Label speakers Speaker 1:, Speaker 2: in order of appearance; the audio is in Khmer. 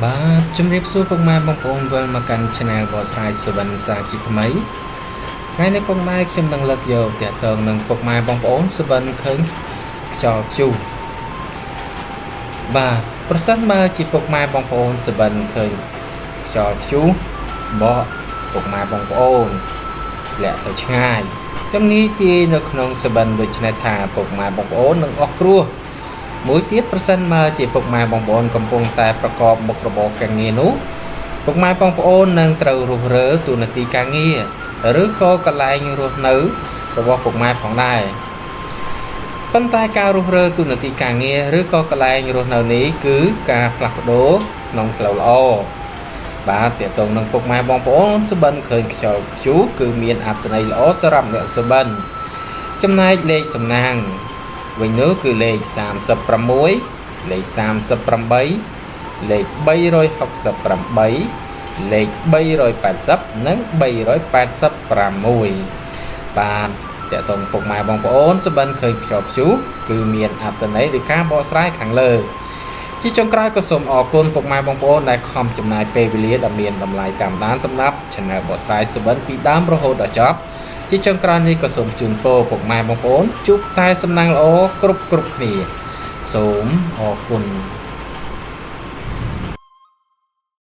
Speaker 1: បាទជំរាបសួរពុកម៉ែបងប្អូនវិលមកកាន់ Channel បកស្រាយសុវណ្ណសាជាថ្មីថ្ងៃនេះពុកម៉ែខ្ញុំនឹងលើកយកតាក់ទងនឹងពុកម៉ែបងប្អូនសុវណ្ណឃើញខ្យល់ព្យុះបាទប្រសិនបើជាពុកម៉ែបងប្អូនសុវណ្ណឃើញខ្យល់ព្យុះបកពុកម៉ែបងប្អូនធ្លាក់ទៅឆ្ងាយជំនាញទាយនៅក្នុងសុវណ្ណដូច្នេះថាពុកម៉ែបងប្អូននឹងអស់គ្រោះ មួយទៀតប្រសិនបើជាពុកម៉ែបងប្អូនកំពុងតែប្រកបមុខរបរការងារនោះពុកម៉ែបងប្អូននឹងត្រូវរុះរើតួនាទីការងារឬក៏កន្លែងរស់នៅរបស់ពុកម៉ែផងដែរប៉ុន្តែការរុះរើតួនាទីការងារឬក៏កន្លែងរស់នៅនេះគឺការផ្លាស់ប្ដូរក្នុងផ្លូវល្អបាទទាក់ទងនឹងពុកម៉ែបងប្អូនសុបិនឃើញខ្យល់ព្យុះគឺមានអត្ថន័យល្អសម្រាប់អ្នកសុបិនចំណែកលេខសំណាង វិញនោះគឺលេខ36លេខ38លេខ368លេខ380និង386បាទតើតងពុកម៉ែបងប្អូនសុបិនឃើញខ្យល់ព្យុះគឺមានអត្ថន័យឬការបកស្រាយខាងលើជាចុងក្រោយក៏សូមអរគុណពុកម៉ែបងប្អូនដែលខំចំណាយពេលវេលាដ៏មានតម្លៃតាមដានសម្រាប់ Channel បកស្រាយសុបិនពីដើមរហូតដល់ចប់ ជាចុងក្រោយនេះក៏សូមជូនពរពុកម៉ែបងប្អូនជួបតែសំណាងល្អគ្រប់គ្រប់គ្នាសូមអរគុណ។